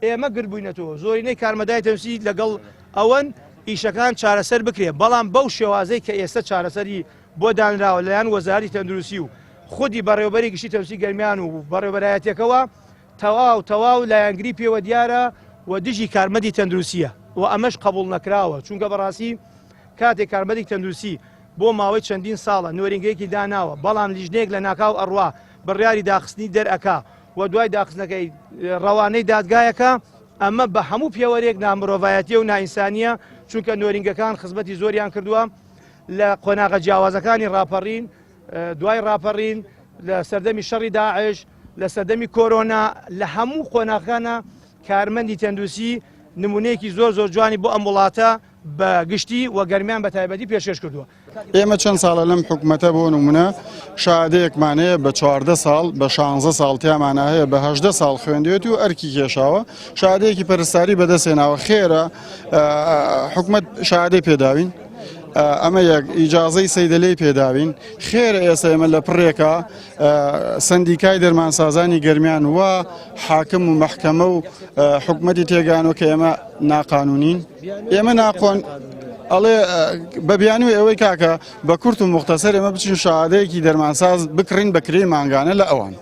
ئێمە گردبووینەتەوە زۆرینەی کارمەندانی تەندروستی لەگەڵ ئەوەن ئیشەکان چارەسەر بکرێت بەڵام بەو شێوازەی کە ئێستا چارەسەری بۆ دانراوە لەلایەن وەزارەتی تەندروستی و خودی بەڕێوەبەری گشتی تەندروستی گەرمیان و بەڕێوەبەرایەتیەکەوە تەواو تەواو لایەنگری پێوە دیارە و دژی کارمەندی تەندروستیە و ئەمەش قبوڵ نەکراوە چونکە بەڕاستی کاتێک کارمەندی تەندروستی بۆ ماوەی چەندین ساڵە نۆرینگەیەکی داناوە بەڵام لیژنەیەک لە ناکاو ئەڕوا بڕیاری داخستنی دەرئەکا و دوای داخستنەکەی ڕەوانەی دادگایەکە ئەمە بە هەموو پێوەرێک نامرۆڤایەتیە و نائینسانیە چونکە نۆرینگەکان خزمەتی زۆریان کردووە لە قۆناغە جیاوازەکانی ڕاپەڕین دوای ڕاپەڕین لە سەردەمی شەڕی داعش لە سەردەمی کۆرۆنا لە هەموو قۆناغەکانە کارمەندی تەندروستی نمونەیەکی زۆر زۆر جوانی بۆ ئەم وڵاتە بە گشتی و گەرمیان بە تایبەتی پێشکەش کردووە. ئێمە چەند ساڵە لەم حکومەتە بۆ نمونە شادەیەکمان هەیە بە 14 ساڵ بە 16 ساڵ تیامانە هەیە بە 18 ساڵ خوێندێت و ئەرکی کێشاوە شادەیەکی پەرستاری بەدەستێناوە خێرە حکومەت شادەی پێداوین ئەمە یەک ئیجازەی سەیدەلەی پێداوین خێرە ئێستا ئێمە لە پڕێکە سندیکای دەرمانسازانی گەرمیان و حاکم و مەحکەمە و حکومەتی تێگانەوە کە ئێمە ناقانونین ئێمە ناقۆن ئەڵێ بە بیانوی ئەوەی کاکە بە کورت و مختصر ئێمە بچین شادەیەکی دەرمانساز بکڕین بە کرێی مانگانە لە ئەوان.